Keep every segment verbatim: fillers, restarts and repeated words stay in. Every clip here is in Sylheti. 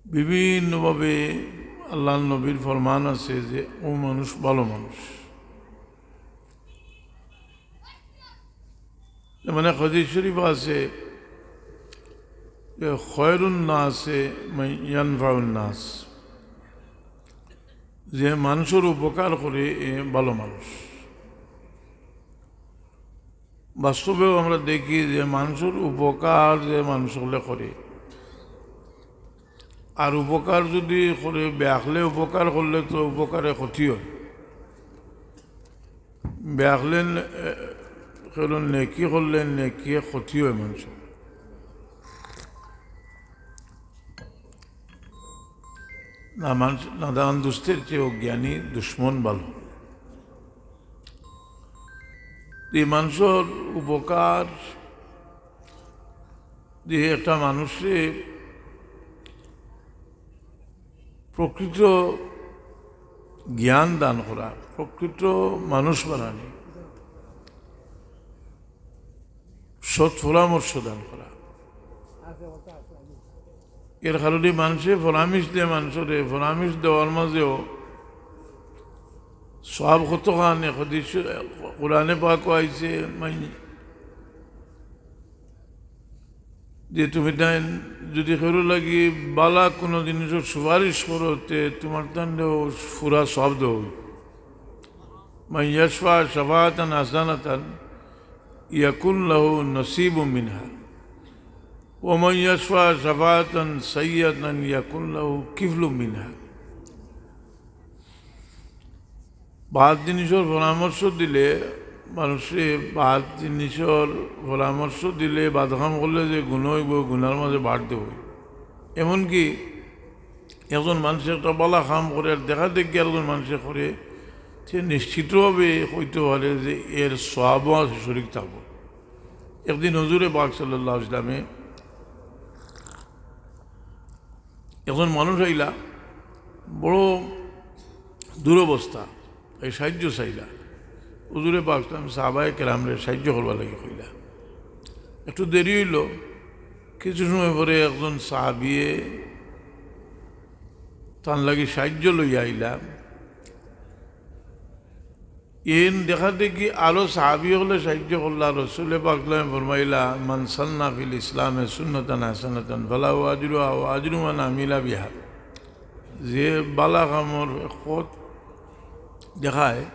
বিভিন্নভাবে আল্লাহর নবীর ফরমান আছে যে ও মানুষ ভালো মানুষ। মানে হাদিস শরীফ আছে যে খয়রুন নাসে মান ইয়ানফাউন নাস, যে মানুষর উপকার করে এ ভালো মানুষ। বাস্তবেও আমরা দেখি যে মানুষর উপকার যে মানুষ হকলে করে, আর উপকার যদি করে বেআখলে উপকার করলে তো উপকারে ক্ষতি হয়। বেআখলে নে-, এ, কেউ নেকি করলে নেকি ক্ষতি হয় মানুষর। না মানুষ, নাদান দুস্তের চেয়ে অজ্ঞানী দুশমন ভালো। এই মানুষর উপকার যে একটা মানুষরে প্রকৃত জ্ঞান দান করা, প্রকৃত মানুষ বানানি, সৎ পরামর্শ দান করা। এর কারণে মানুষে পরামর্শ দেয়, মানুষরে পরামর্শ দেওয়ার মাঝেও সওয়াব কতখান। এক হাদিস কোরআনে পাকও আইছে, মাই-, যে তুমি তাইন যদি কেউর লাগি বালা কোনো জিনিসর সুপারিশ করো, তে তোমার তানরেও পুরা সওয়াব দেওয়া অইবো। মান ইয়াশফা শাফাআতান হাসানাতান ইয়াকুন লাহু নাসিবুম মিনহা, ওয়া মান ইয়াশফা শাফাআতান সাইয়্যাতান ইয়াকুন লাহু কিফলুম মিনহা। বাদ জিনিসর পরামর্শ দিলে, মানুষরে বাদ জিনিসর পরামর্শ দিলে, বাদ কাম করলে যে গুনাহ অইবো, গুনার মাঝে বাড়তে হয়। এমনকি একজন মানুষে একটা বালা কাম করে আর দেখা দেখি আরেকজন মানুষে করে, সে নিশ্চিতভাবে কইতে পারে যে এর সওয়াবও আছে, শরিক থাকবো। একদিন হুজুরে পাক সাল্লাল্লাহু আলাইহি ওয়াসাল্লামে একজন মানুষ আইলা, বড় দুরবস্থা, এই সাহায্য চাইলা। হুজুরে পাক সাল্লাল্লাহু আলাইহি ওয়াসাল্লাম সাহাবায়ে কেরামরে সাহায্য করবার লাগি কইলা। একটু দেরি অইলো, কিছু সময় পরে একজন সাহাবিয়ে তান লাগি সাহায্য লইয়া আইলা। ইন দেখা দেখি আরো সাহাবি অকলে সাহায্য করলা। রসুলে পাক সাল্লাল্লাহু আলাইহি ওয়াসাল্লামে ফরমাইলা, মান সান্না ফিল ইসলামে সুন্নাতান হাসানাতান ফালাহু আজরুহা ওয়া আজরু মান আমিলা বিহা। যে বালা কামর পথ দেখায়,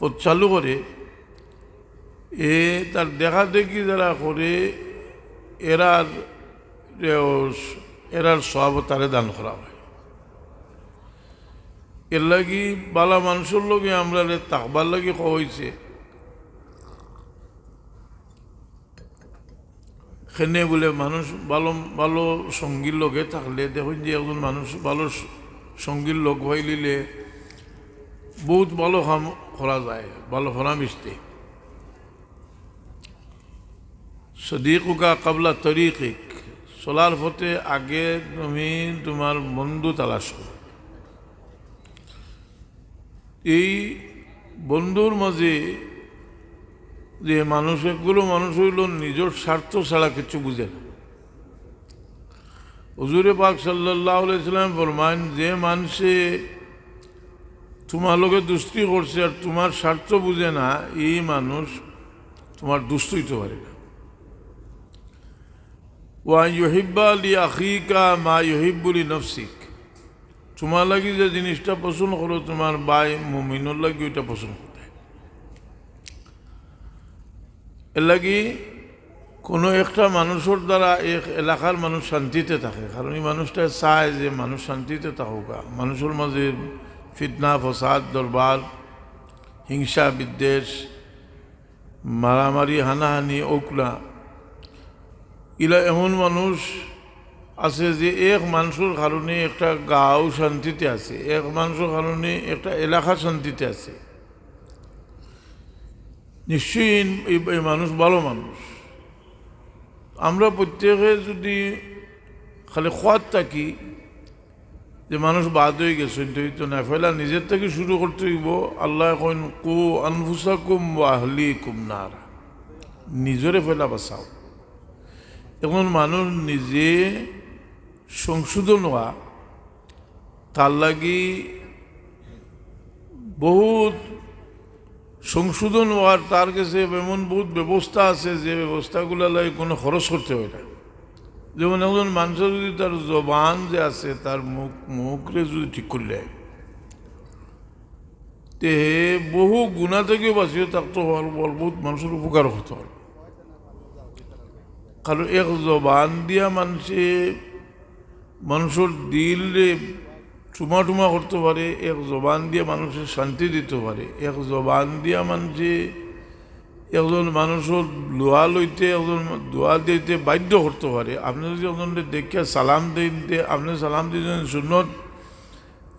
পথ চালু করে, এ তার দেখা দেখি যারা করে, এরার, এরার সওয়াব তারে দান করা হয়। এর লাগি বালা মানুষর লগে আমরারে থাকবার লাগি কওয়া অইছে। কেনে বুলে মানুষ ভালো, ভালো সঙ্গীর লগে থাকলে, দেখইন যে একজন মানুষ ভালো স-, সঙ্গীর লগ পাইলিলে বহুত ভালো কাম করা যায়, ভালো ফলামিশতে। সদিকুকা কাবলা তরিকিক, চলার পথে আগে তুমি তোমার বন্ধু তালাশ করো। এই বন্ধুর মাঝে যে মানুষ, একগুলো মানুষ অইলো নিজর স্বার্থ ছাড়া কিছু বুঝে না। হুজুরে পাক সাল্লাল্লাহু আলাইহি ওয়াসাল্লাম ফরমাইন, যে মানষে তোমার লগে দুস্তি করছে আর তোমার স্বার্থ বুঝে না, এই মানুষ তোমার দুস্ত অইতে পারে না। ওয়া ইউহিব্বা লি আখিকা মা ইউহিব্বু লি নাফসিক, তোমার লাগি যে জিনিসটা পছন্দ করো, তোমার ভাই মুমিনর লাগি ওইটা পছন্দ করতে। এর লাগি কোনো একটা মানুষর দ্বারা এক এলাকার মানুষ শান্তিতে থাকে, কারণ এই মানুষটা চায় যে মানুষ শান্তিতে থাকুক। মানুষর মাঝে ফিতনা, ফসাদ, দরবার, হিংসা, বিদ্বেষ, মারামারি, হানাহানি অউক না। ইলা এমন মানুষ আছে যে এক মানুষর কারণে একটা গাঁও শান্তিতে আছে, এক মানুষর কারণে একটা এলাকা শান্তিতে আছে। নিশ্চয়ই এই, এই, এই মানুষ ভালো মানুষ। আমরা প্রত্যেকে যদি খালি খোয়াত থাকি যে মানুষ বাদ হয়ে গেছে, তো না, পয়লা নিজের থেকে শুরু করতে হইব। আল্লাহ কইন, "কু আনফুসাকুম ওয়া আহলিকুম নারা", নিজরে পয়লা বাঁচাও। এখন মানুষ নিজে সংশোধন অওয়া, তার লাগি বহুত সংশোধন অওয়ার, তার গেছে এমন বহুত ব্যবস্থা আছে যে ব্যবস্থাগুলা লাগি কোনো খরচ করতে হয় না। যেমন একজন মানুষের যদি তার জবান যে আছে, তার মুখ, মুখরে যদি ঠিক করি দেয়, তে হে বহু গুণা থাকিও বাঁচিও থাকতো পারবো, বহুত মানুষের উপকার করতে পারবো। কারণ এক জবান দিয়া মানুষে, মানুষের দিলরে চুমা টুমা করতে পারে, এক জবান দিয়া মানুষের শান্তি দিতে পারে, এক জবান দিয়া মানুষে একজন মানুষের দোয়া লইতে, একজন দোয়া দিতে বাধ্য করতে পারে। আপনি যদি একজনরে দেখিয়া সালাম দেইন, তে আপনি সালাম দিয়েছেন সুন্নত,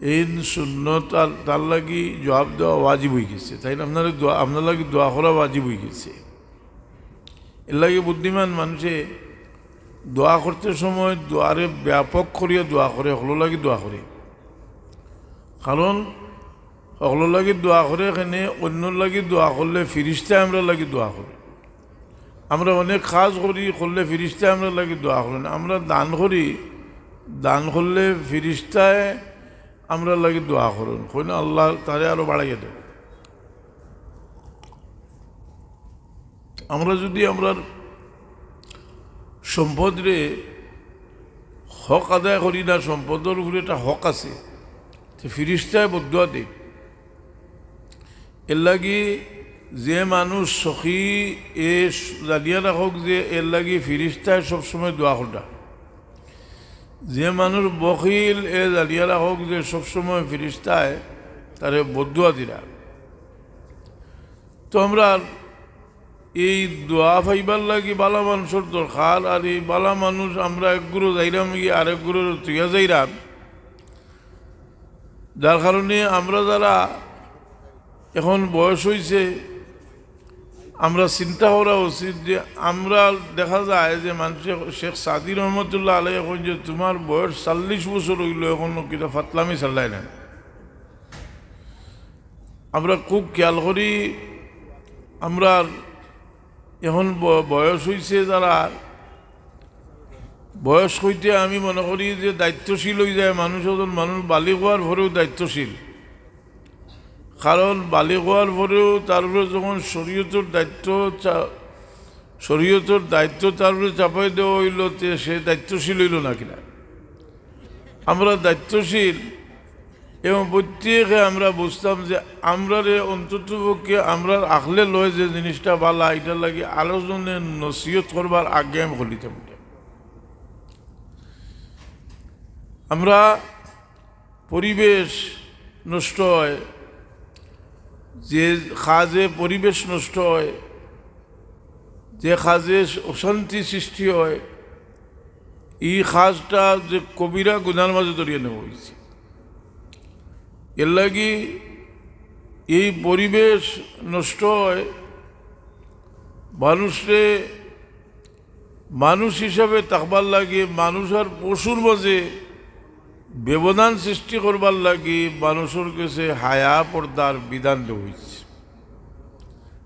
এই সুন্নত আর তার লাগি জবাব দেওয়া ওয়াজিব হয়ে গেছে, তাই না? আপনার দোয়া, আপনার লাগি দোয়া করা ওয়াজিব হয়ে গেছে। এর লাগি বুদ্ধিমান মানুষে দোয়া করতে সময় দোয়ারে ব্যাপক করিয়া দোয়া করে, হকলর লাগি দোয়া করে। কারণ হকলর লাগি দোয়া করে, এখানে অন্যর লাগি দোয়া করলে ফিরিস্তায় আমরা লাগি দোয়া করে। আমরা অনেক কাজ করি, করলে ফিরিস্তায় আমরা লাগি দোয়া করেন। আমরা দান করি, দান করলে ফিরিস্তায় আমরা লাগি দোয়া করেন, কইন, "আল্লাহ, তারে আরো বাড়াইয়া দেও।" আমরা যদি আমরার সম্পদরে হক আদায় করি না, সম্পদর উপরে একটা হক আছে, তো ফিরিস্তায় বদদোয়া দেয়। এর লাগি যে মানুষ সখী, এ জানিয়া রাখুক যে এর লাগি ফিরিস্তায় সবসময় দোয়া কররা। যে মানুষ বখিল, এ জানিয়া রাখুক যে সবসময় ফিরিস্তায় তারে বদদোয়া দিরা। তো আমরা এই দোয়া পাইবার লাগি বালা মানুষর দরকার, আর এই বালা মানুষ আমরা এক গুরু যাইরাম গিয়া আরেক গুরুরে তুইয়া যাইরাম, যার কারণে আমরা যারা এখন বয়স হইছে, আমরা চিন্তা করা উচিত যে আমরা দেখা যায় যে মানুষে, শেখ সাদি রহমতুল্লাহ আলাইহি কইন যে, "তোমার বয়স চল্লিশ বছর হইল, এখনো কিতা ফাতলামি ছাড়লায় না।" আমরা খুব খেয়াল করি, আমরা এখন ব-, বয়স হইছে যারা, বয়স হইতে আমি মনে করি যে দায়িত্বশীল হয়ে যায় মানুষ, একজন মানুষ বালিগ হওয়ার পরেও দায়িত্বশীল। কারণ বালিগ হওয়ার পরেও তার উপরে যখন শরীয়তর দায়িত্ব চা-, শরীয়তর দায়িত্ব তার উপরে চাপাই দেওয়া হইল, তে সে দায়িত্বশীল হইল না কিনা? আমরা দায়িত্বশীল এবং প্রত্যেকে আমরা বুঝতাম যে আমরারে অন্তত পক্ষে আমরার আখলে লয় যে জিনিসটা বালা, এটার লাগি আরো জনে নসিহত করবার আগে আমি করিতাম। আমরা পরিবেশ নষ্ট হয়, যে কাজে পরিবেশ নষ্ট হয়, যে কাজে অশান্তি সৃষ্টি হয়, এই কাজটা যে কবিরা গুনার মাঝে ধরিয়া নেওয়া হয়েছে। এর লাগি এই পরিবেশ নষ্ট হয়, মানুষরে মানুষ হিসাবে থাকবার লাগি, মানুষ আর পশুর মাঝে ব্যবধান সৃষ্টি করবার লাগি মানুষের কাছে হায়া পর্দার বিধান দেওয়া হয়েছে।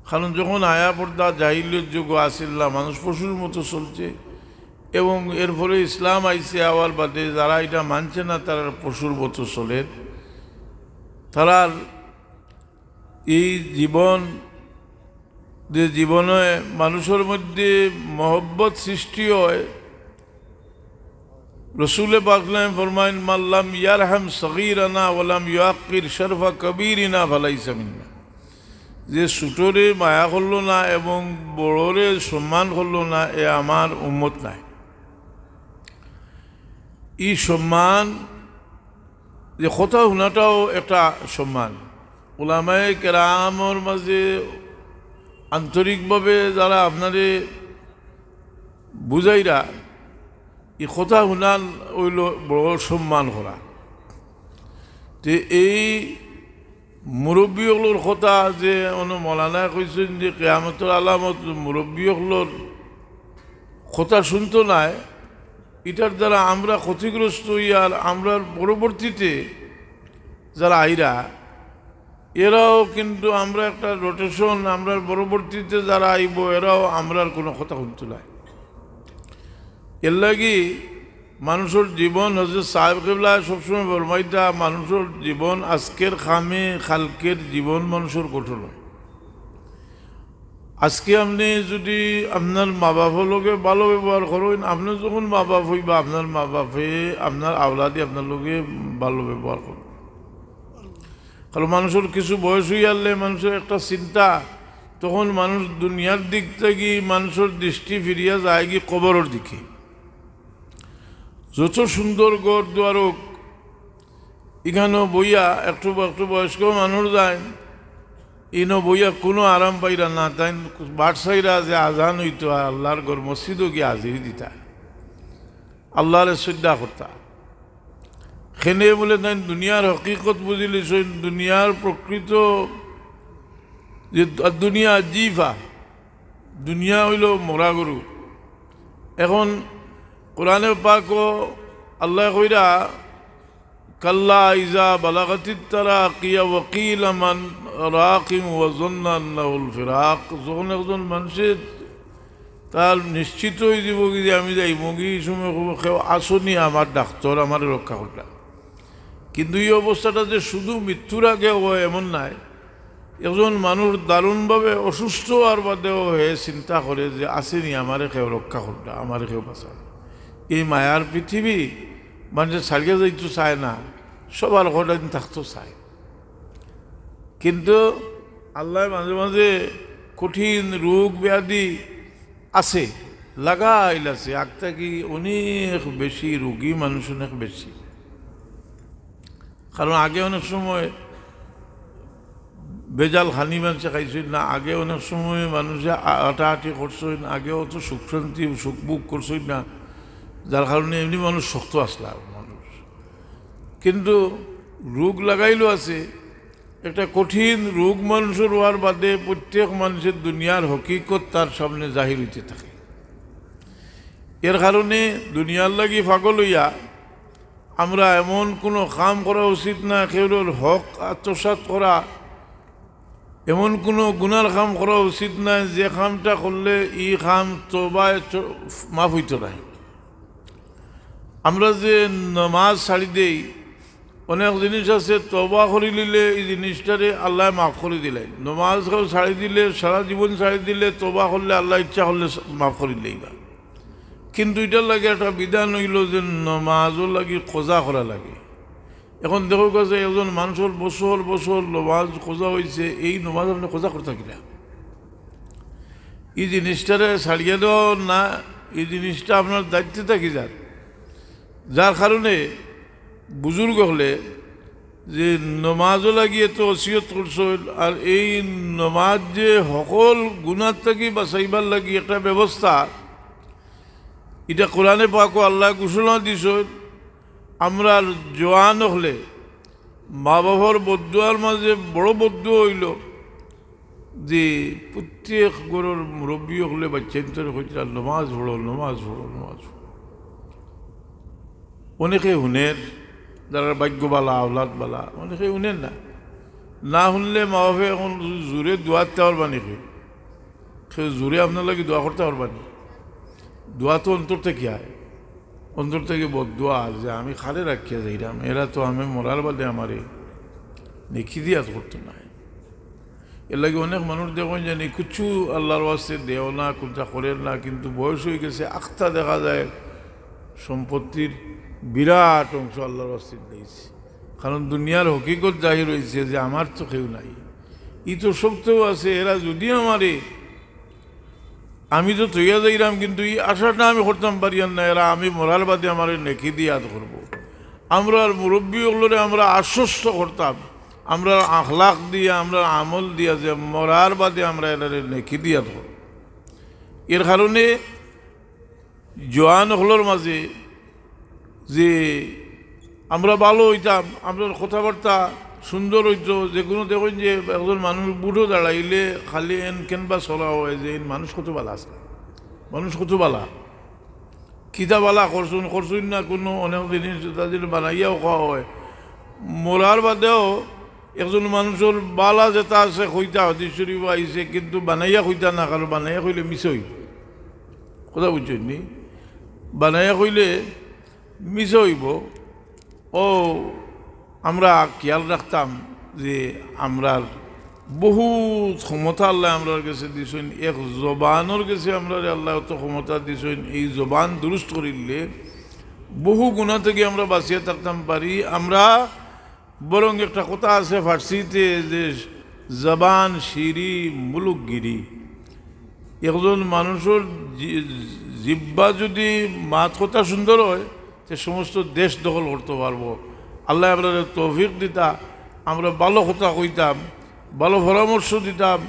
কারণ যখন হায়া পর্দা জাহিলিয়ত যুগ আছিল না, মানুষ পশুর মতো চলছে, এবং এরপরে ইসলাম আইছে, আওয়ার বাদে যারা এটা মানছে না, তারা পশুর মতো চলের। তারার এই জীবন, যে জীবনে মানুষের মধ্যে মহব্বত সৃষ্টি হয়, রসুলে পাক ফরমাইন, "মাল্লাম ইয়ারহাম সগীরানা ওয়ালাম ইয়াক্কির শরফা কবীরিনা ফালাইসা মিন্না।" যে ছোটরে মায়া করলো না এবং বড়রে সম্মান করলো না, এ আমার উম্মত নায়। এই সম্মান, যে কথা হুনাটাও একটা সম্মান। উলামায়ে কেরামর মাঝে আন্তরিকভাবে যারা আপনারে বুঝাইরা, এই কথা হুনান হইল বড় সম্মান করা। তে এই মুরব্বী অকলর কথা যে অনো মৌলানায় কইছেন যে কিয়ামতর আলামত মুরব্বী অকলর কথা শুনতো নায়, এটার দ্বারা আমরা ক্ষতিগ্রস্ত হই। আর আমরার পরবর্তীতে যারা আইরা, এরাও কিন্তু আমরা একটা রোটেশন, আমরার পরবর্তীতে যারা আইব, এরাও আমরার কোনো কথা শুনতো নায়। এর লাগি মানুষর জীবন, হজরত সাহেব কিবলায় সবসময় ফরমাইতা, মানুষর জীবন আজকের কামে কালকের জীবন মানুষর গঠন অয়। আজকে আপনে যুদি আপনার মা বাপর লগে ভালো ব্যবহার করইন, আপনে যখন মা বাপ অইবা, আপনার মা বাপে, আপনার আওলাদে আপনার লগে ভালো ব্যবহার করবা। কারণ মানুষর কিছু বয়স অইয়ারলে মানুষর একটা চিন্তা, তখন মানুষ দুনিয়ার দিক থাকি মানুষর দৃষ্টি ফিরিয়া যায়গি কবরর দিকে। যত সুন্দর ঘর দুয়ার অউক, ইখানো বইয়া একটু একটু বয়স্ক মানুষ যাইন, ইনো বইয়া কুনু আরাম পাইরা না, তাইন বাট চাইরা যে আজান অইতো আর আল্লার ঘর মসজিদো গিয়া হাজিরি দিতা, আল্লারে সইজদা করতা। কেনে বুলে তাইন দুনিয়ার হকিকত বুঝিলিছইন, দুনিয়ার প্রকৃত যে দুনিয়া জিফা, দুনিয়া অইলো মরা গরু। এখন কোরআনে পাকো আল্লায় কইরা, "কাল্লা ইজা বালাগাতিত তারাকিয়া ওয়া কিলা মান রাকিম ওয়া জন্না আন্নাহুল ফিরাক।" যখন একজন মানষে তার নিশ্চিত অইযিবোগি যে আমি যাইমুগি, ই সময় কইবো, "কেউ আছনি আমার ডাকতর, আমারে রক্ষা করতা।" কিন্তু ই অবস্থাটা যে শুধু মৃত্যুর আগে অয়, এমন নায়। একজন মানুষ দারুণভাবে অসুস্থ অওয়ার বাদেও হে চিন্তা করে যে, "আছেনি আমারে কেউ রক্ষা করতা, আমারে কেউ বাঁচার।" এই মায়ার পৃথিবী মানষে ছাড়িয়া যাইতো চায় না, সবার কটা দিন থাকতো চায়। কিন্তু আল্লায় মাঝে মাঝে কঠিন রোগ ব্যাধি আছে, লাগাইল আছে, আগ থাকি অনেক বেশি রোগী মানুষ অনেক বেশি। কারণ আগে অনেক সময় ভেজাল খানি মানষে খাইছইন না, আগে অনেক সময় মানষে আ-, আটাআটি করছইন, আগে অত সুখ শান্তি সুখ ভোগ করছইন না, যার কারণে এমনি মানুষ শক্ত আছলা মানুষ। কিন্তু রোগ লাগাইলও আছে, একটা কঠিন রোগ মানষর অওয়ার বাদে প্রত্যেক মানষে দুনিয়ার হকিকত তার সামনে জাহির অইতে থাকে। এর কারণে দুনিয়ার লাগি পাগল অইয়া আমরা এমন কুনু কাম করা উচিত না, কেউর হক আত্মসাৎ করা, এমন কুনু গুনার কাম করা উচিত না যে কামটা করলে ই কাম তওবায় চ-, মাফ অইতো নায়। আমরা যে নমাজ ছাড়ি দেই, অনেক জিনিস আছে তওবা করিলিলে ই জিনিসটারে আল্লায় মাফ করি দিলাইন। নমাজ কেউ ছাড়ি দিলে, সারা জীবন ছাড়ি দিলে, তওবা করলে আল্লায় ইচ্ছা করলে মাফ করি দিলাইবা। কিন্তু ইটার লাগি একটা বিধান অইলো যে নমাজর লাগি কজা করা লাগে। এখন দেখউক্কা যে একজন মানষর বছর বছর নমাজ কজা অইছে, এই নমাজ আপনে কজা করতা কিলা? ই জিনিসটারে ছাড়িয়া দেওয়া না, ই জিনিসটা আপনার দায়িত্বে থাকি যার। যার কারণে বুজুর্গ অকলে যে নমাজও লাগি এত ওসিয়ত করছইন, আর এই নমাজ যে হকল গুনার থাকি বাঁচাইবার লাগি একটা ব্যবস্থা, ইটা কোরআনে পাকও আল্লায় ঘোষণা দিছইন। আমরার জোয়ান অকলে মা বাপর বদদোয়ার মাঝে বড় বদদোয়া অইলো যে প্রত্যেক ঘরর মুরব্বি অকলে বাইচ্চাইন্তরে কইতরা, "নমাজ পড়ো, নমাজ পড়ো, নমাজ পড়ো।" অনেকে হুনের, যারার ভাগ্য বালা, আওলাদ বালা, অনেকে হুনের না। না হুনলে মা বাপে এখন জোরে দোয়া দিতা পারবা নি কেউ? কেউ জোরে আপনার লাগি দোয়া করতা পারবা নি? দোয়া তো অন্তর থাকি আয়, অন্তর থাকি বদদোয়া যে আমি কারে রাখিয়া যাইরাম, এরা তো আমি মরার বাদে আমারে নেকি দিয়া করতো নায়। এর লাগি অনেক মানুষ দেখইন যে নি কুচ্ছু আল্লার ওয়াস্তে দেও না, কুন্তা করের না, কিন্তু বয়স অইগেছে, আখতা দেখা যায় সম্পত্তির বিরাট অংশ আল্লার ওয়াস্তে দিলাইছে। কারণ দুনিয়ার হকিকত জাহির অইছে যে আমার তো কেউ নাই, ই তো সবতেউ আছে, এরা যুদি আমারে, আমি তো থইয়া যাইরাম, কিন্তু ই আশাটা আমি করতাম পারিয়ার না, এরা আমি মরার বাদে আমারে নেকি দিয়া ইয়াদ করবো। আমরার মুরব্বি অকলরে আমরা আশ্বস্ত করতাম, আমরার আখলাক দিয়া, আমরার আমল দিয়া, যে মরার বাদে আমরা এরারে নেকি দিয়া ইয়াদ করবো। এর কারণে জোয়ান অকলর মাঝে যে আমরা ভালো অইতাম, আমরার কথাবার্তা সুন্দর অইতো, যে কুনু দেখইন যে একজন মানুষ বুড়ো দাঁড়াইলে খালি এন কেনবা চলা অয় যে এন মানুষ কত বালা আছে, মানুষ কত বালা, কিতা বালা করছইন, করছইন না কুনু অনেক জিনিস তাদের বানাইয়াও খাওয়া অয়। মরার বাদেও একজন মানুষর বালা যেটা আছে কইতা হাদিস শরীফ আইছে, কিন্তু বানাইয়া কইতা না, কারণ বানাইয়া কইলে মিছা অইবো। কথা বুঝছইন নি? বানাইয়া কইলে মিছা অইবো। ও, আমরা খিয়াল রাখতাম যে আমরার বহুত ক্ষমতা আল্লায় আমরার গেছে দিছইন, এক জবানর গেছে আমরারে আল্লায় অত ক্ষমতা দিছইন। এই জবান দুরুস্ত করিলে বহু গুনা থাকি আমরা বাচিয়া থাকতাম পারি। আমরা বরং একটা কথা আছে ফার্সিতে যে, "জবান শিরি মুলুক গিরি।" একজন মানুষর জি-, জিব্বা যুদি মাত কথা সুন্দর অয়, তে সমস্ত দেশ দখল করতো পারবো। আল্লায় আমরারে তৌফিক দিতা, আমরা ভালো কথা কইতাম, ভালো পরামর্শ দিতাম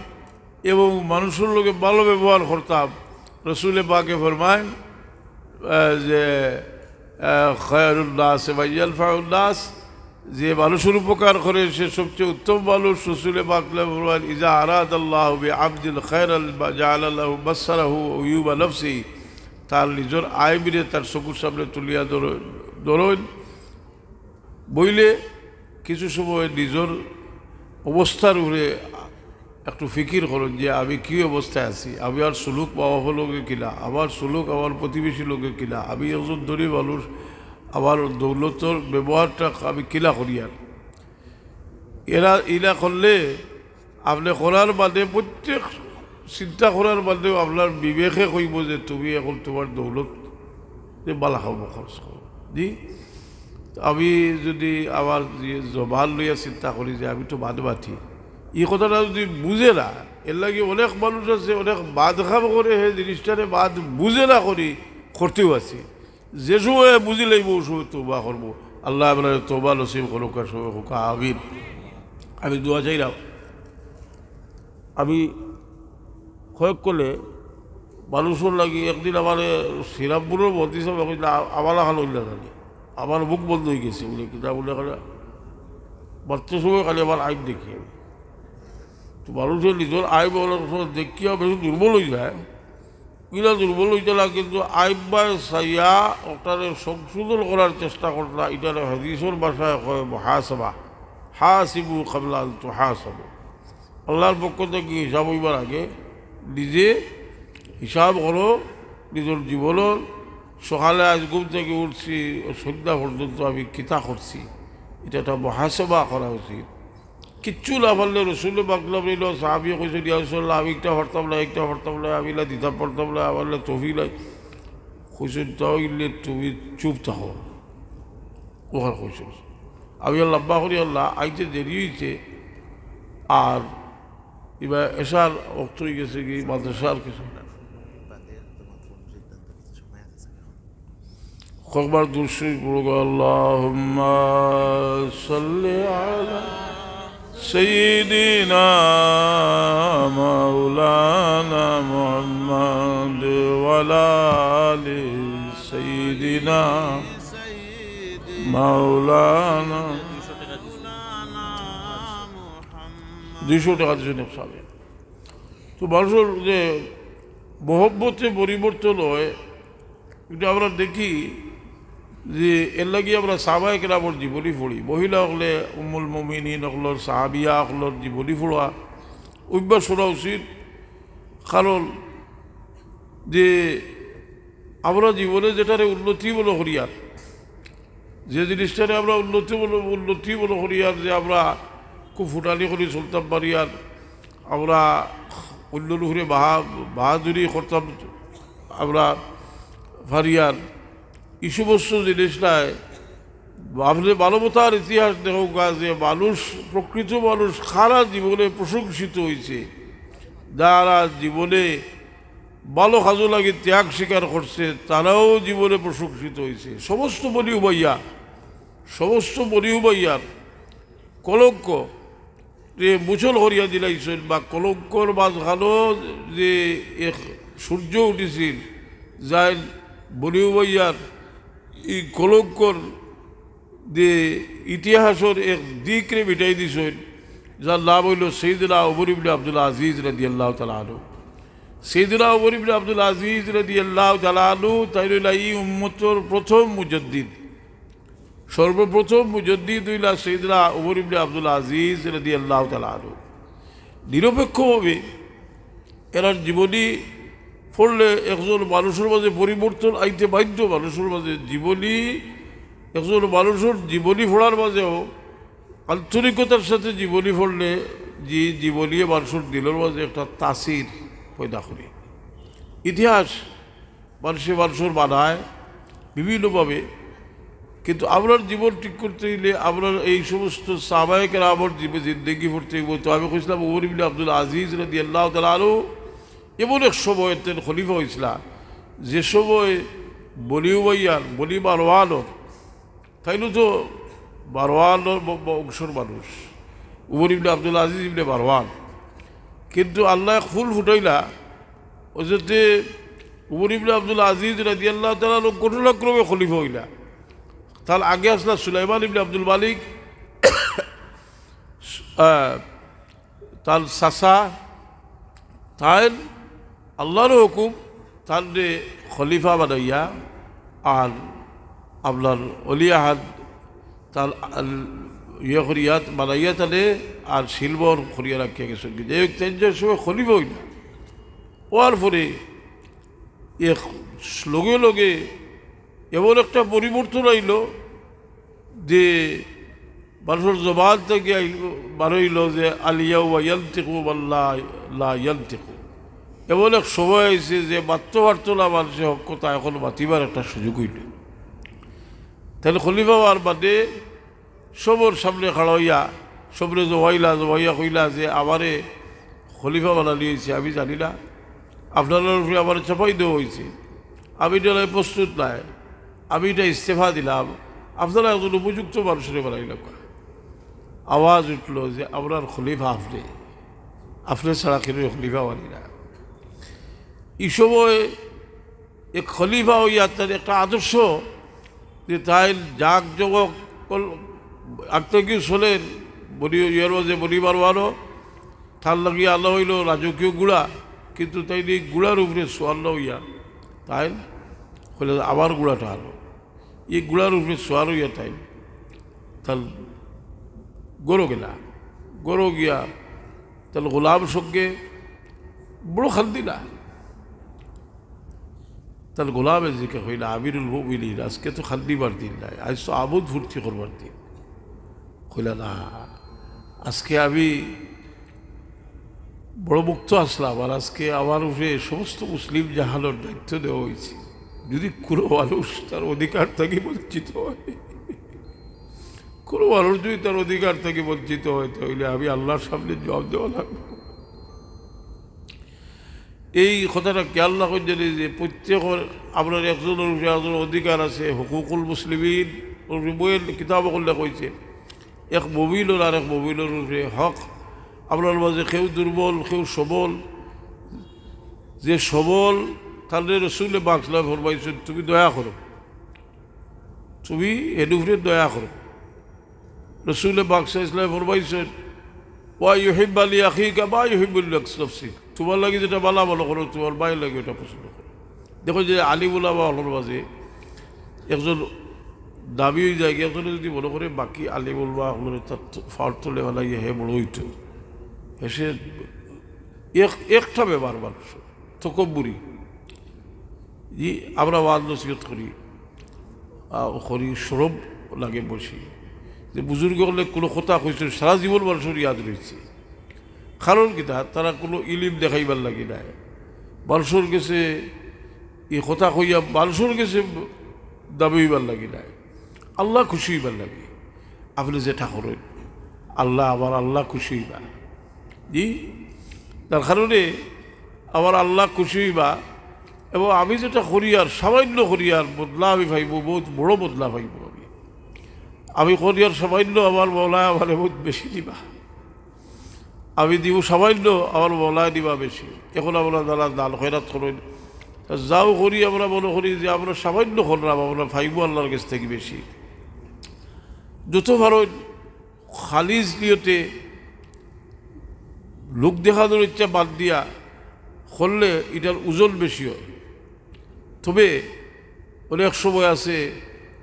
এবং মানুষর লগে ভালো ব্যবহার করতাম। রসুলে পাকে ফরমাইন, আহ, যে, আহ, "খায়রুন নাস মান ইয়ানফাউন নাস", যে মানুষর উপকার করে সে সবচেয়ে উত্তম মানুষ। রসুলে পাক ফরমাইন, "ইজা আরাদাল্লাহু বিআবদিন খায়রান জাআলা লাহু বাসারাহু ওয়া উয়ুবা নাফসিহি", তার নিজর আইবরে তার চকুর সামনে তুলিয়া ধর-, ধরইন। বইলে কিছু সময় নিজর অবস্থার উপরে একটু ফিকির করইন যে আমি কি অবস্থায় আছি, আমার সুলুক মা বাপর লগে কিলা, আমার সুলুক আমার প্রতিবেশীর লগে কিলা, আমি একজন ধনী মানুষ, আমার দৌলতর ব্যবহারটা আমি কিলা করিয়ার। এরা ইলা করলে আপনে করার বাদে, প্রত্যেক চিন্তা করার বাদেও আপনার বিবেকে কইবো যে তুমি এখন তুমার দৌলত যে বালা কামো খরচ করো। জি, আমি যুদি আমার যে জবান লইয়া চিন্তা করি যে আমি তো বাদ বাতি, ই কথাটা যুদি বুঝে না, এর লাগি অনেক মানুষ আছে, অনেক বাদ কাম করে, হে জিনিসটারে বাদ বুঝে না করি, করতেও আছে। যে সময় বুঝি লাইবো, ও সময় তওবা করবো। আল্লায় আমরারে তওবা নসিব করুক, আর সবে কউক্কা আমিন। আমি দোয়া চাইরাম। আমি কয়েক কলে মানুষর লাগি একদিন আমারে শ্রীরামপুরর মন্ত্রী সাহেব কইলা, "আ-, আমার লাখান অইলা জানি, আমার মুখ বন্ধ অইগেছে," বুলে, কিতা বুলে, খালি মাততে সময় খালি আমার আইব দেখি আমি। তো মানুষর নিজর আইব অনেক সময় দেখিয়া বেশি দুর্বল অইযায়। ইলা দুর্বল অইতা না, কিন্তু আইব বায় চাইয়া ওটারে সংশোধন করার চেষ্টা করতা, ইটারে হাদিসর ভাষায় কয় মুহাসাবা, হাসিবু কাবলা আন তুহাসাবু। আল্লাহর পক্ষ থাকি হিসাব অইবার আগে নিজে হিসাব করো নিজর জীবনর। সকালে আইজ ঘুম থাকি উঠছি, সন্ধ্যা পর্যন্ত আমি কিতা করছি, ইটা একটা মুহাসাবা করা উচিত। কিচ্ছু না পারলে রসুলে পাক ফরমাইলা, সাহাবিয়ে কইছইন, "ইয়া রাসূলুল্লাহ, আমি একটা পারতাম না, একটা পারতাম না, আমি ইলা দিতাম পারতাম না, আমার ইলা তৌফিক নাই।" কইছইন, "তাইলে তুমি চুপ থাকো।" অখান কইছইন। আমি আর লম্বা করিয়ার না, আইতে দেরি অইছে, আর ইবার এশার ওয়াক্ত অইগেছে গি, মাদ্রাসার কিছু। কয়েকবার দুরূদ শরীফ পড়ো, আল্লাহুম্মা সাল্লি আলা সাইয়্যিদিনা মাওলানা মুহাম্মদ ওয়া আলা আলি সাইয়্যিদিনা মাওলানা। দুইশো টেকা দিছইন এক সাবে। তো মানুষর যে মহব্বতে পরিবর্তন অয়, ইটা আমরা দেখি যে এর লাগি আমরা সাহাবায়ে কেরামর জীবনী পড়ি। মহিলা অকলে উম্মুল মুমিনিন অকলর, সাহাবিয়া অকলর জীবনী পড়া অভ্যাস করা উচিত। কারণ যে আমরা জীবনে যেটারে উন্নতি মনে করিয়ার, যে জিনিসটারে আমরা উন্নতি মনে, উন্নতি মনে করিয়ার, যে আমরা খুব ফুটানি করি চলতাম পারিয়ার, আমরা অইন্যর উপরে বাহা-, বাহাদুরি করতাম আমরা পারিয়ার, ই সমস্ত জিনিস নায়। আপনে মানবতার ইতিহাস দেখউক্কা যে মানুষ, প্রকৃত মানুষ কারা জীবনে প্রশংসিত অইছে, যারা জীবনে ভালো কাজর লাগি ত্যাগ স্বীকার করছে, তারাও জীবনে প্রশংসিত অইছে। সমস্ত বনি উমাইয়া, সমস্ত বনি উমাইয়ার কলঙ্ক যে মোচন করিয়া দিলাইছইন, বা কলঙ্কর মাঝখানো যে এক সূর্য উঠিছিল, যাইন বনি উমাইয়ার ই কলঙ্কর যে ইতিহাসর এক দিকরে মিটাই দিছইন, যার নাম অইলো সাইয়েদনা উমর ইবনে আব্দুল আজিজ রাদিয়াল্লাহু তাআলা আনহু। সাইয়েদনা উমর ইবনে আব্দুল আজিজ রাদিয়াল্লাহু তাআলা আনহু তাইন অইলা ই উম্মতর প্রথম মুজাদ্দিদ। সর্বপ্রথম মুজাদ্দিদ অইলা সাইয়েদনা উমর ইবনে আব্দুল আজিজ রাদিয়াল্লাহু তাআলা আনহু। নিরপেক্ষভাবে এরার জীবনী পড়লে একজন মানুষর মাঝে পরিবর্তন আইতে বাধ্য। মানুষর মাঝে জীবনী একজন মানুষর জীবনী পড়ার মাঝেও আন্তরিকতার সাথে জীবনী পড়লে যে জীবনীয়ে মানুষর দিলর মাঝে একটা তাসির পয়দা করে। ইতিহাস মানুষে মানুষর বানায় বিভিন্নভাবে, কিন্তু আমরার জীবন ঠিক করতে অইলে আমরার এই সমস্ত সাহাবায়ে কেরামর জীব-, জিন্দেগি পড়তে অইবো। তো আমি কইছিলাম, উমর ইবনে আব্দুল আজিজ রাদিয়াল্লাহু তাআলা আনহু এমন এক সময় তাইন খলিফা অইছিলা, যে সময় বনি উমাইয়ার, বনি মারওয়ানর, তাইনও তো মারওয়ানর ব-, ব-, বংশর মানুষ, উমর ইবনে আব্দুল আজিজ ইবনে মারওয়ান। কিন্তু আল্লায় খুন ফুটাইলা, অজতে উমর ইবনে আব্দুল আজিজ রাদিয়াল্লাহু তাআলা আনহু ঘটনাক্রমে খলিফা অইলা। তার আগে আছলা সুলাইমান ইবনে আব্দুল মালিক, আহ, তার চাচা, তাইন আল্লাহর হুকুম, তানরে খলিফা বানাইয়া, আর আপনার অলি আহাদ, তার আল-, ইয়ে করিয়া, বানাইয়া তানে আর সিলমোহর করিয়া রাখিয়া গেছইন। যাই হোক, তাইন যে সময় খলিফা অইলা, অওয়ার পরে এক লগে লগে এমন একটা পরিবর্তন আইলো যে মানুষর জবান থাকি আইল, বারইলো যে, "আল ইয়াউমা ইয়ানতিকু মান লা, লা ইয়ানতিকু।" এমন এক সময় আইছে যে মাততো পারতো না মানুষে হক কথা, এখন মাতিবার একটা সুযোগ অইলো। তাইন খলিফা অওয়ার বাদে সবর সামনে খাড়া অইয়া, সবরে জমাইলা, জমাইয়া কইলা যে, "আমারে খলিফা বানানি অইছে, আমি জানি না, আপনারার উপরে আমারে চাপাই দেওয়া অইছে, আমি ইটার লাগি প্রস্তুত নায়, আমি ইটা ইস্তেফা দিলাম, আপনারা একজন উপযুক্ত মানুষরে বানাইলাউক্কা।" আওয়াজ উঠলো যে, "আমরার খলিফা আপনে, আপনে ছাড়া কেউরে খলিফা মানি না।" ই সময় এক খলিফা অইয়া তার একটা আদর্শ যে তাইন জাঁকজমক কল-, আত্মা কেউ চলের, বনি, ইয়ের মাঝে বনি মারওয়ানও, তার লাগি আনা অইলো রাজকীয় ঘুড়া, কিন্তু তাইন এই ঘুড়ার উপরে সোয়ার না অইয়া তাইন কইলা, "আমার ঘুড়াটা আনো।" এই ঘুড়ার উপরে সোয়ার অইয়া তাইন তার ঘরো গেলা, ঘরো গিয়া তার গোলাম সঙ্গে বড় কান্দিলা। তার গোলামে জিকা কইলা, "আমিরুল মুমিনিন, আজকে তো কান্দিবার দিন নায়, আইজ তো আমোদ ফুর্তি করবার দিন।" কইলা, "না, আজকে আমি বড় মুক্ত আছলাম, আর আজকে আমার উপরে সমস্ত মুসলিম জাহানর দায়িত্ব দেওয়া অইছে। যদি কুনু মানুষ তার অধিকার থাকি বঞ্চিত অয়, কুনু মানুষ যদি তার অধিকার থাকি বঞ্চিত অয়, তাইলে আমি আল্লাহর সামনে জবাব দেওয়া লাগবো।" এই কথাটা খেয়াল রাখইন জানি যে প্রত্যেকর, আমরার একজনর উপরে একজনর অধিকার আছে, হুকুকুল মুসলিমিন, ওর উপরে বইয়ের কিতাব অকলে কইছে, এক মুমিনর আর এক মুমিনর উপরে হক। আমরার মাঝে কেউ দুর্বল, কেউ সবল। যে সবল, তারে রসুলে পাক সাল্লাল্লাহু আলাইহি ওয়াসাল্লাম ফরমাইছইন, "তুমি দয়া করো, তুমি এর উপরে দয়া করো।" রসুলে পাক সাল্লাল্লাহু আলাইহি ওয়াসাল্লাম ফরমাইছইন, "ওয়া ইউহিব্বা লি আখিকা মা ইউহিব্বু লি নাফসিক।" তুমার লাগি যেটা ভালা মনো করো, তুমার ভাইর লাগি ওটা পছন্দ করো। দেখো যে আলিম উলামা অকলর মাঝে একজন দামি অই যায়, একজনে যদি মনো করে বাকি আলিম উলামা অকলরে তার পাওর তলে ফালাইয়া হে বড় অইতো, হে সে এক, একটা ব্যাপার মানুষ, তকব্বুরি। জি, আমরা ওয়াজ নসিহত করি, আহ, করি, শরম লাগে বেশি। যে বুজুর্গ অকলে কুনু কথা কইছইন, সারা জীবন মানুষর ইয়াদ রইছে। কারণ কিতা? তারা কুনু ইলিম দেখাইবার লাগি নায়, মানুষর গেছে ই কথা কইয়া মানুষর গেছে দামি অইবার লাগি নায়, আল্লাহ খুশি অইবার লাগি। আপনে যেটা করইন, আল্লাহ, আমার আল্লাহ খুশি অইবা। জি, যার কারণে আমার আল্লাহ খুশি অইবা, এবং আমি যেটা করিয়ার, সামান্য করিয়ার বদলা আমি পাইমু, বউত বড় বদলা পাইমু আমি। আমি করিয়ার সামান্য, আমার মওলায় আমারে বউত বেশি দিবা। আমি দিমু সামান্য, আমার মওলায় দিবা বেশি। এখন আমরা যারা দান খয়রাত করইন, যাও করি, আমরা মনো করি যে আমরা সামান্য করলাম, আমরা পাইমু আল্লাহর গেছ থাকি বেশি। যত পারইন খালিস নিয়তে লোক দেখানোর ইচ্ছা বাদ দিয়া করলে ইটার ওজন বেশি অয়। তবে অনেক সময় আছে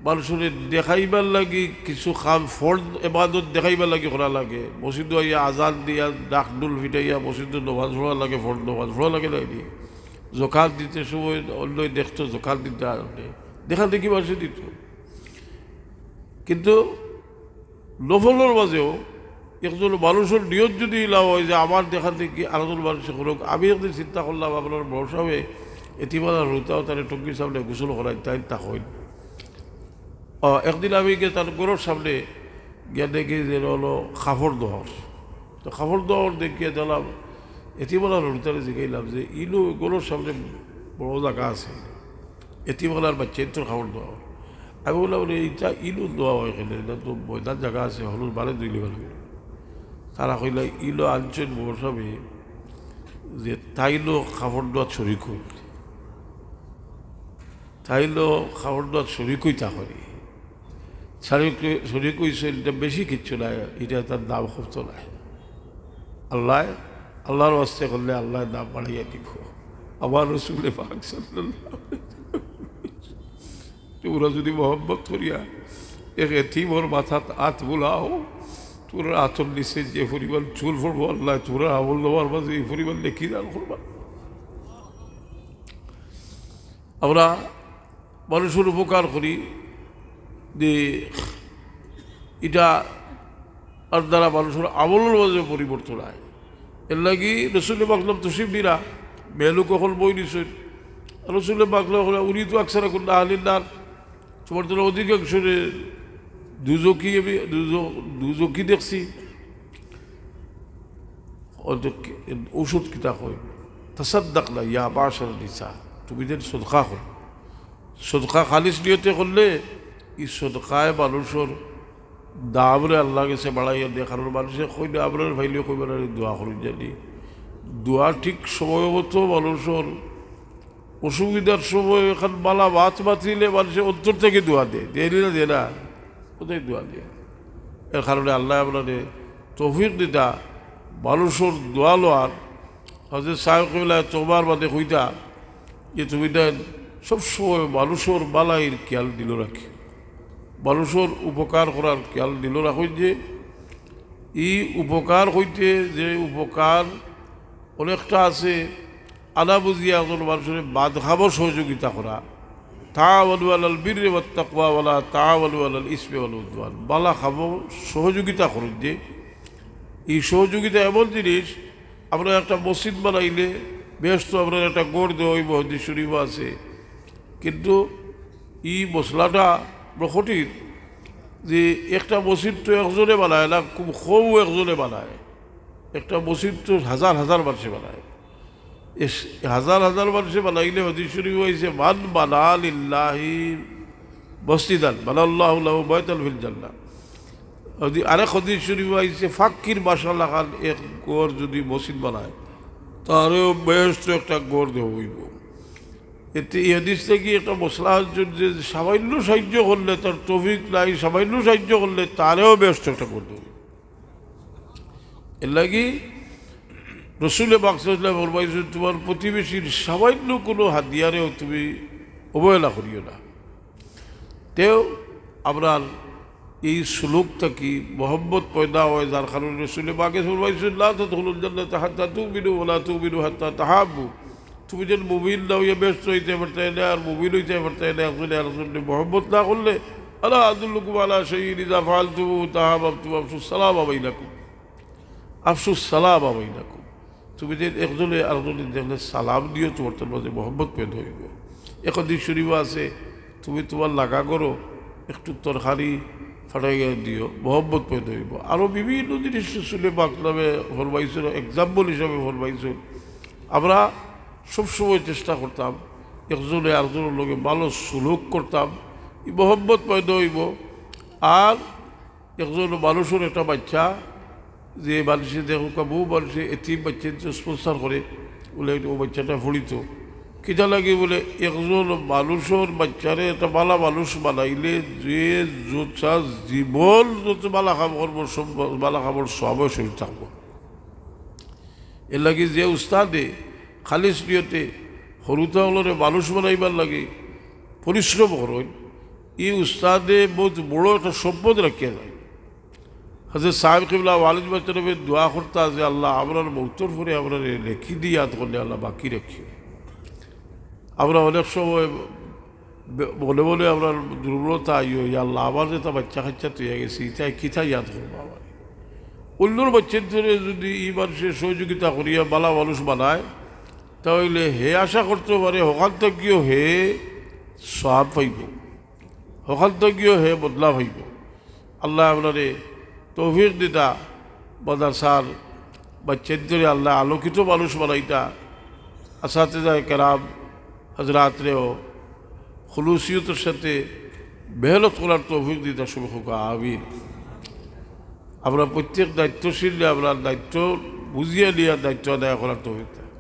মানুষরে দেখাইবার লাগি কিছু কাম, ফরজ এবাদত দেখাইবার লাগি করা লাগে। মসজিদো আইয়া আজান দিয়া, ডাক ডুল ফিটাইয়া মসজিদো নমাজ পড়া লাগে, ফরজ নমাজ পড়া লাগে না নি? জকাত দিতে সময় অন্যে দেখতো, জকাত দিতা আপনে, দেখা দেখি মানুষে দিতো। কিন্তু নফলর মাঝেও একজন মানুষর নিয়ত যদি ইলা অয় যে আমার দেখা দেখি আরোজন মানুষে করুক, আমি একদিন চিন্তা করলাম আপনার বড় সাহেবে এতিমখানার হুরুতাও তারে টঙ্কির সামনে গোসল করাইন, তাইন তা কইন। আহ, একদিন আমি গিয়া তার ঘরর সামনে গিয়া দেখি যে হলো কাপড় ধোয়ার। তো কাপড় ধোয়ার দেখিয়া দেখলাম, এতিমখানার হুরুতারে জিগাইলাম যে ইনো ঘরর সামনে বড় জাগা আছে, এতিমখানার বাচ্চাইন্তর কাপড় ধোয়ার। আমি বললাম, "বলে, ইটা ইনো ধোয়া অয় কেনে? ইটা তো ময়দান জাগা আছে, হকলর বারে ধুইলে ভালা অইবো।" তারা কইলা, "ইনো আনছইন বড় সাহেবে যে তাইনও কাপড় ধোয়াত শরিক অইন।" তাইনও কাপড় ধোয়াত শরিক অইতা করি। শরিক, শরিক অইছইন, ইটা বেশি কিচ্ছু নায়, ইটা তার দাম কমতো নায়। আল্লায়, আল্লার ওয়াস্তে করলে আল্লায় দাম বাড়াইয়া দিবো। আমার রসুলে পাক সাল্লাল্লাহু আলাইহি ওয়াসাল্লাম, তোমরা যদি মহব্বত করিয়া এক এতিমর মাথাত আত বুলাও, তোমরার আতর নিচে যে পরিমাণ চুল পড়বো, আল্লায় তোমরার আমলনামার মাঝে ই পরিমাণ নেকি দান করবা। আমরা মানুষর উপকার করি, যে ইটা আর দ্বারা মানুষর আমলর মাঝে পরিবর্তন অয়। এরলাগি রসুলে পাক সাল্লাল্লাহু আলাইহি ওয়াসাল্লাম তশরিফ নিরা, মেয়েলোক অকল বই নিছইন। রসুলে পাক সাল্লাল্লাহু আলাইহি ওয়াসাল্লাম, "উরিতু আকসারাকুম আহলিন নার", তোমার তো অধিকাংশরে দুজখি, আমি দুজ-, দুজখি দেখছি। অত কি-, ঔষধ কিতা কয়? "তাসাদ্দাকনা ইয়া মাশারান নিসা", তুমি যেন সদকা করো। সদকা খালিস নিয়তে করলে ই সদকায় মানুষর দামরে আল্লার গেছে বাড়াইয়া দেয়। কারণ মানুষে কইলে, আপনারে পাইলে কইবা না নি, দোয়া করইন জানি। দোয়া ঠিক সময় মতো মানুষর অসুবিধার সময় এখান বালা মাত মাতিলে মানুষে অন্তর থাকি দোয়া দেয়, দেয় নি না, দেয় না, ওটাই দোয়া দেয়। এর কারণে আল্লায় আপনারে তৌফিক দিতা, মানুষর দোয়া লওয়ার। হজরত সাহেব কিবলায় তোমার বাদে কইতা যে তুমি দেন সবসময় মানুষর বালাইর খেয়াল দিল রাখি, মানুষর উপকার করার খেয়াল দিল রাখো। যে ই উপকার হইতে যে উপকার অনেকটা আছে, আনা বুঝিয়া একজন মানুষরে বাদ খাবার সহযোগিতা করা, তাআওয়ানু আলাল বিররি ওয়াত তাকওয়া ওয়ালা তাআওয়ানু আলাল ইসমি ওয়াল উদওয়ান। বালা খাবার সহযোগিতা করইন যে, ই সহযোগিতা এমন জিনিস, আমরা একটা মসজিদ বানাইলে বেহেস্তো আমরা একটা ঘর দেওয়া অইবো, হাদিস শরীফ আছে। কিন্তু ই মসলাটা বড় কঠিন, যে একটা মসজিদ তো একজনে বানায় না, খুব কম একজনে বানায়। একটা মসজিদ তো হাজার হাজার মানুষে বানায়। এস-, হাজার হাজার মানুষে বানাইলে হাদিস শরীফ অইছে, "মান বানা লিল্লাহি মসজিদান বানাল্লাহু লাহু বাইতান ফিল জান্নাহ।" যদি আরেক হাদিস শরীফ অইছে, "ফাক্কির বাসা লাখান এক ঘর যদি মসজিদ বানায়, তারেও বেহেস্তো একটা ঘর দেওয়া অইবো।" এতে এই হাদিস থাকি একটা মসলা আছে যে সামান্য সাহায্য করলে, তার তৌফিক নাই, সামান্য সাহায্য করলে তারেও বেহেস্তো একটা ঘর দেওয়া অইবো। এরলাগি রসুলে পাক সাল্লাল্লাহু আলাইহি ওয়াসাল্লাম ফরমাইছইন, "তোমার প্রতিবেশীর সামান্য কোনো হাদিয়ারেও তুমি অবহেলা করিও না।" তেও আমরার এই সুলুক থাকি মহব্বত পয়দা অয়, যার কারণে রসুলে পাকে ফরমাইছইন, "লা তাদখুলুল জান্নাতা হাত্তা তুমিনু ওয়া লা তুমিনু হাত্তা তাহাব্বু।" তুমি যেন মুমিন না অইয়া বেহেস্তো যাইতায় পারতায় না, আর মুমিন অইতায় পারতায় না, একজনে আরকজনরে মহব্বত না করলে। "আলা আদুল্লুকুম আলা শাইইন ইযা ফাআলতুমুহু তাহাবাবতুম, আফশুস সালামা বাইনাকুম।" আফশুস সালামা বাইনাকুম। তুমি যেন একজনে আরকজনরে দেখলে সালাম দিও, তোমার তার মাঝে মহব্বত পয়দা অইবো। এক হাদিস শরীফ আছে, তুমি তোমার লাগা ঘরো একটু তরকারি ফাটাইয়া দিও, মহব্বত পয়দা অইবো। আরো বিভিন্ন জিনিস রসুলে পাক নামে ফরমাইছইন, example হিসাবে ফরমাইছইন। আমরা সবসময় চেষ্টা করতাম একজনে আরকজনর লগে ভালো সুলুক করতাম, ই মহব্বত পয়দা অইবো। আর একজন মানুষর একটা বাচ্চা, যে মানুষে দেখো, বহু মানুষে এতিম বাচ্চাইন্তরে sponsor করে, বলে, "ও বাচ্চাটা পড়িতো।" কিতা লাগে বলে, একজন মানুষর বাচ্চারে একটা ভালা মানুষ বানাইলে যে যত জীবন যত ভালা কাম করবো, সব ভালা কামর সওয়াব শরীর থাকবো। এরলাগি যে উস্তাদে খালিস নিয়তে হুরুতা অকলরে মানুষ বানাইবার লাগি পরিশ্রম করইন, ই উস্তাদে বউত বড় একটা সম্পদ রাখিয়া যাইন। হজরত সাহেব কিবলা ওয়ালিদ মাস্টাররে দোয়া করতা যে, "আল্লাহ, আমরার মউতর পরে আমরারে নেকি দি ইয়াদ করলে আল্লাহ বাকি রাখিও।" আমরা অনেক সময় বে-, মনে মনে আমরার দুর্বলতা আইও, "ইয়া আল্লাহ, আমার যেটা বাচ্চা কাচ্চা তৈয়া গেছে, ইটা কিতা ইয়াদ করবা আমারে?" অন্যর বাচ্চাইন্তরে যদি ই মানষে সহযোগিতা করিয়া বালা মানুষ বানায়, তা অইলে হে আশা করতে পারে হকাল থাকিও হে সওয়াব পাইবো, হকাল থাকিও হে বদলা পাইবো। আল্লায় আমরারে তৌফিক দিতা, মাদ্রাসার বাচ্চাইন্তরে আল্লায় আলোকিত মানুষ বানাইতা, আসাতিজায়ে কেরাম হজরাতরেও খুলুসিয়তর সাথে মেহনত করার তৌফিক দিতা, সবে কউক্কা আমিন। আমরা প্রত্যেক দায়িত্বশীল, আমরা দায়িত্ব বুঝিয়া নিয়া দায়িত্ব আদায় করার তৌফিক দেন।